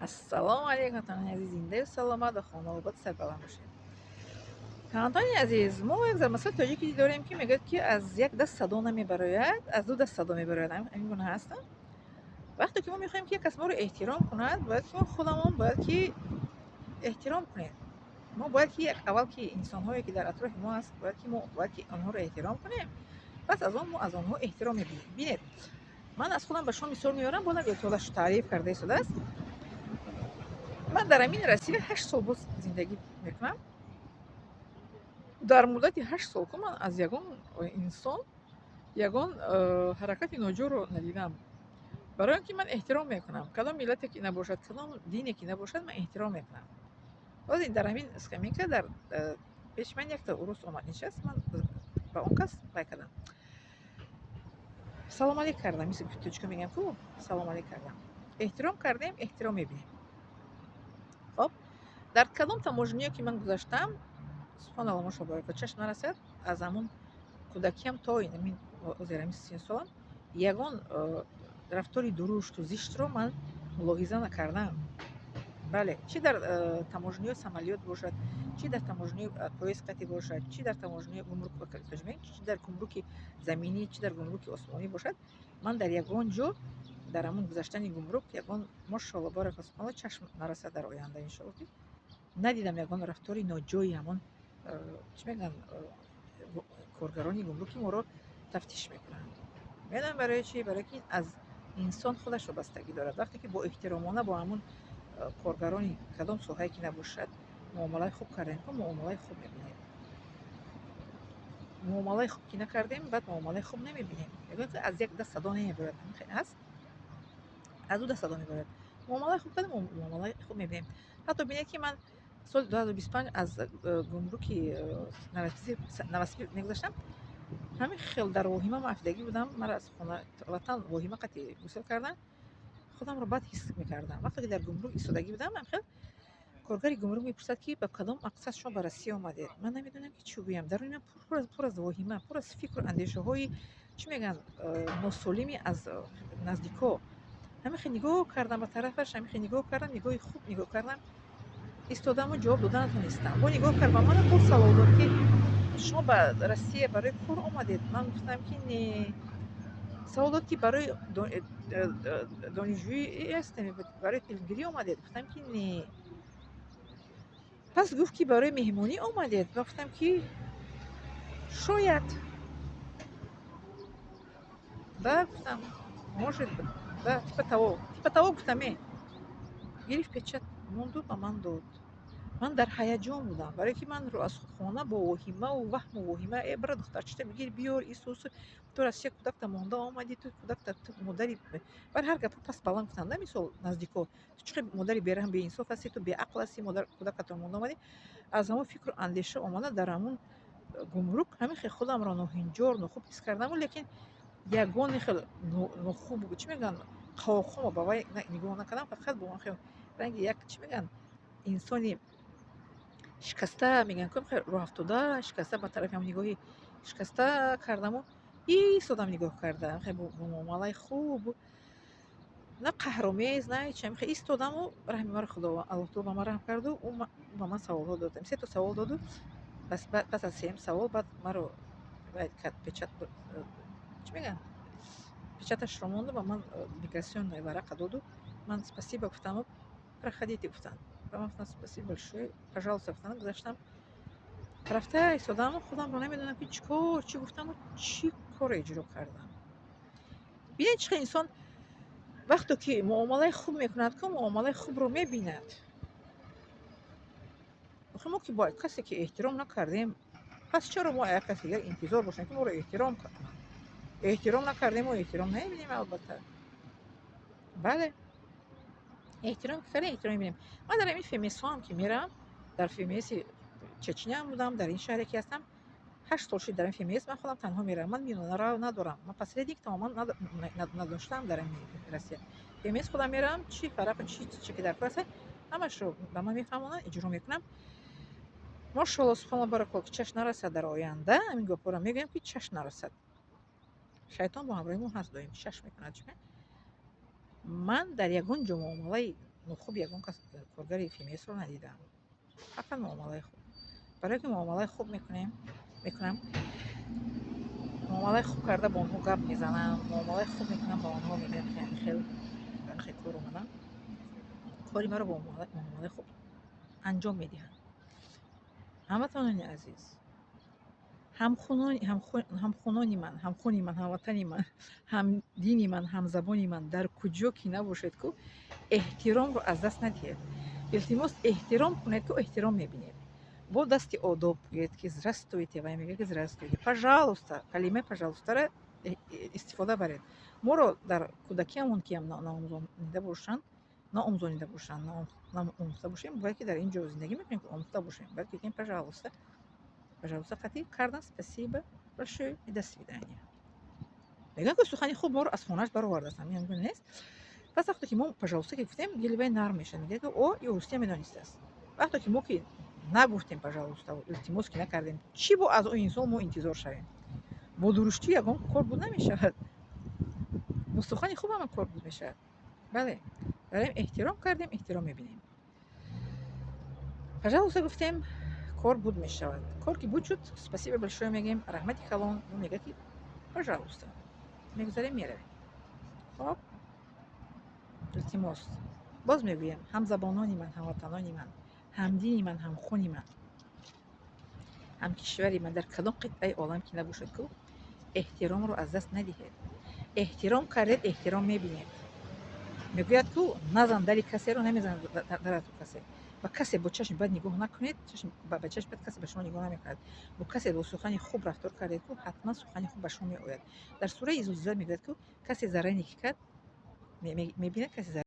Ассалому алайкум, ҳамватанони азиз, зиндаю саломат ва хонаобод, сарбаланд бошед. Ҳамватанони азиз, мо як зарбмасали тоҷикӣ дорем, ки мегӯяд, ки аз як даст садо намебарояд, аз ду даст садо мебарояд. Ҳамин гуна ҳастам. Вақте ки мо мехоҳем, ки як кас моро эҳтиром кунад, бояд ки мо худамон бояд ки эҳтиром кунем. Мо бояд ки аввал ки инсонҳое, ки дар атрофи мо аст, бояд ки мо бояд ки онҳоро эҳтиром кунем. Пас аз он мо аз онҳо эҳтиром мебинем. Бинед, ман аз худам ба шумо мисол меорам, бонам Элтолаш таъриф карда истодааст. Ман дар ҳамин Россия 8 сол боз зиндагӣ мекунам. Дар муддати 8 сол ку ман аз ягон инсон ягон ҳаракати ноҷорро надидам. Барои он ки ман эҳтиром мекунам. Кадом миллате ки набошад, кадом дине ки набошад, ман эҳтиром мекунам. Ҳозир дар ҳамин скамейка дар пеши ман якта урус омад нишаст, ман ба он кас вай кардам. Салом алейк кардам, мисли тоҷико мегӯям ку, салом алейк кардам. Эҳтиром кардем, эҳтиром мебинем. Хоб, дар кадом таможня ки ман гузаштам, субҳоналло, мошалло, ба чашм нарасад, аз ҳамун кӯдакиам то ҳамин ҳозир ҳамин 30 солам ягон рафтори дурушту зиштро ман мулоҳиза накардам. Бале, чӣ дар таможня и самолёт бошад, чӣ дар таможня и поезд қатӣ бошад, чӣ дар таможня и гумрук, чӣ дар гумруки заминӣ, чӣ дар гумруки осмонӣ бошад, ман дар ягон ҷо дар ҳамун гузаштани гумрук ягон, мошалло, барака субҳоналло, чашм нарасад дар оянда, иншолло, ки надидам ягон рафтори ноҷои ҳамон чӣ мегӯянд, коргарони гумруки моро тафтиш мекунанд. Медонам барои чӣ? Барои ки аз инсон худаш вобастагӣ дорад. Вақте ки бо эҳтиромона бо ҳамун коргарони кадом соҳае ки набошад муомилаи хуб кардем, ку муомилаи хуб мебинем. Муомилаи хуб ки накардем, баъд муомилаи хуб намебинем. Мегӯянд, ки аз як даст садо намебарояд. Ҳаст, аз ду даст садо мебарояд. Муомилаи хуб кардем, муомилаи хуб мебинем. Ҳатто бинед, ки ман соли 2025 аз гумруки Новосибир мегузаштам, ҳамин хел дар воҳима афтидагӣ будам. Маро аз хона ватан воҳима қатъи гусел карданд. Худамро бад ҳис мекардам. Вақте ки дар гумрук истодагӣ будам, ҳамин хел коргари гумрук мепурсад, ки ба кадом мақсад шумо ба Россия омадед. Ман намедонам, ки чӣ гӯям. Даруни ман пур аз воҳима, пур аз фикру андешаҳои, чӣ мегӯянд, носолими аз наздикҳо. Ҳамин хел нигоҳ кардам ба тарафаш, ҳамин хел нигоҳ кардам, нигоҳи хуб нигоҳ кардам, истодаму ҷавоб дода натонистам. Бо нигоҳ кард ба ману боз савол дод, ки шумо ба Россия барои кор омадед? Ман гуфтам, ки не. Савол дод, ки барои донишҷӯӣ ҳастем, барои илмгирӣ омадед? Гуфтам, ки не. Пас гуфт, ки барои меҳмонӣ омадед? Ман гуфтам, ки шояд, да, гуфтам, может, да, типа того, типа того гуфтам. Гирифт, печать монду, ба ман дод. Ман дар ҳаяҷон будам, барое ки манро аз хона бо воҳимаву ваҳму воҳима: «Э, бара, духтарчита бигир, биёр, исусу, ту Россия кӯдакта монда омадӣ, ту кӯдакта, ту модари...» Бар ҳар гапо пас баланд гуфтанд, да, мисол, наздико: «Ту чӣ модари бераҳм, беинсоф ҳастӣ, ту беақл ҳастӣ, модар кӯдакатро монда омадӣ». Аз ҳамон фикру андеша омада, дар ҳамун гумрук ҳамин хел худамро ноҳинҷор, нохуб ҳис кардаму, лекин ягоне хел нохуб, чӣ мегӯянд, қавоқҳомо ба вай нигоҳ накардам. Фақат бо он хел ранги як, чӣ мегӯянд, инсони шикаста мегӯянд ку, роҳафтода, шикаста, ба тарафи ҳам нигоҳи шикаста кардаму истодам нигоҳ карда, бо муомилаи хуб, на қаҳромез, на ҳечи, ҳамин хел истодаму раҳми маро Худо, Аллоҳ таоло ба ман раҳм карду ӯ ба ман саволҳо дод. Сето савол доду, пас аз сеюм савол баъд маро печать, чӣ мегӯянд, печать ашро монду, ба ман миграционная варақа доду. Ман «Спасибо» гуфтаму «Проходите» гуфтанд. Ба ман гуфтанд: «Спасибо большое, пожалуйста», гуфтанд. Гузаштам, рафта истодаму худамро намедонам, ки чӣ кор, чӣ гуфтаму чӣ корро иҷро кардам. Бинед, чӣ хел инсон вақте ки муомилаи хуб мекунад ку, муомилаи хубро мебинад. Охи мо ки бо касе ки эҳтиром накардем, пас чаро мо як каси дигар интизор бошем, ки моро эҳтиром кунад? Эҳтиром накардем, мо эҳтиром намебинем, албатта. Бале, эҳтиром ки кардем, эҳтиром мебинем. Ман дар ҳамин ФМС ҳоам ки меравам, дар ФМС и Чечняам будам, дар ин шаҳре ки ҳастам, 8 сол шуд, дар ин ФМС ман худам танҳо меравам. Ман миёнарав надорам, ман посредник тамоман надоштам. Дар ин Россия ФМС худам меравам, чӣ фарақу чӣ ки дар кор аст, ҳамашро ба ман мефаҳмонанд, иҷро мекунам. Мошалло, субҳоналло, баракалло, ки чашм нарасад. Дар оянда ҳамин гапҳоро мегӯям, ки чашм нарасад. Шайтон бо ҳамроҳи мо ҳаст, доим шаш мекунад. Чӣ ман дар ягон ҷо муомилаи Нохуб ягон кас коргари ФМСро надидам, фақат муомалаи хуб. Барое ки муомалаи хуб мекунем, мекунам, муомалаи хуб карда бо онҳо гап мезанам, муомалаи хуб мекунам ба онҳо, мегӯям, ки ҳамихел хел кор омадам, кори маро бо муомалаи хуб анҷом медиҳанд. Ҳамватанони азиз, ҳамхунони ман, ҳамхуни ман, ҳамватани ман, ҳамдини ман, ҳамзабони ман, дар куҷо ки набошед ку, эҳтиромро аз даст надиҳед. Илтимос, эҳтиром кунед ку, эҳтиром мебинед. Бо дасти одоб гӯед, ки «здравствуйте», вай мегӯяд, ки «здравствуйте». «Пожалуйста», калимаи «пожалуйстаро» истифода баред. Моро дар кӯдакиамон ки наомӯзонида бошанд, наомӯзонида бошанд, наомӯхта бошем, бояд ки дар ин ҷо зиндагӣ мекунем, ки омӯхта бошем. Бояд ки гӯем «пожалуйста». «Пожалуйста» қатъӣ кардан, «спасибо большое» и «до свидания». Мегӯянд, ки сухани хуб моро аз хонааш баровардааст, ҳамин нест? Пас вақте ки мо «пожалуйста» ки гуфтем, дили вай нарм мешавад, мегӯяд, ки о, ё русия медонистааст. Вақте ки мо ки нагуфтем «пожалуйста», илтимос ки накардем, чӣ бо аз он инсон мо интизор шавем? Бо дуруштӣ ягон кор буд намешавад, бо сухани хуб ҳама кор буд мешавад. Бале, барои эҳтиром кардем, эҳтиром мебинем. «Пожалуйста» гуфтем, кор буд мешавад. Кор ки буд шуд, «спасибо большое» мегӯем, раҳмати калон, мегӯяд, ки «пожалуйста», мегузарем, меравем. Хоб, илтимос, боз мегӯям, ҳамзабонони ман, ҳамватанони ман, ҳамдини ман, ҳамхуни ман, ҳамкишвари ман, дар кадом қитъаи олам ки набошад ку, эҳтиромро аз даст надиҳед. Эҳтиром кардед, эҳтиром мебинед. Мегӯяд ку, назан дари касеро, намезанад дарату касе. Ба касе бо чашми бад нигоҳ накунед, ба чашми бад касе ба шумо нигоҳ намекунад. Бо касе бо сухани хуб рафтор кардед ку, ҳатман сухани хуб ба шумо меояд. Дар сураи Зулзила мегӯяд ку, касе зарраи некӣ кард, мебинад, касе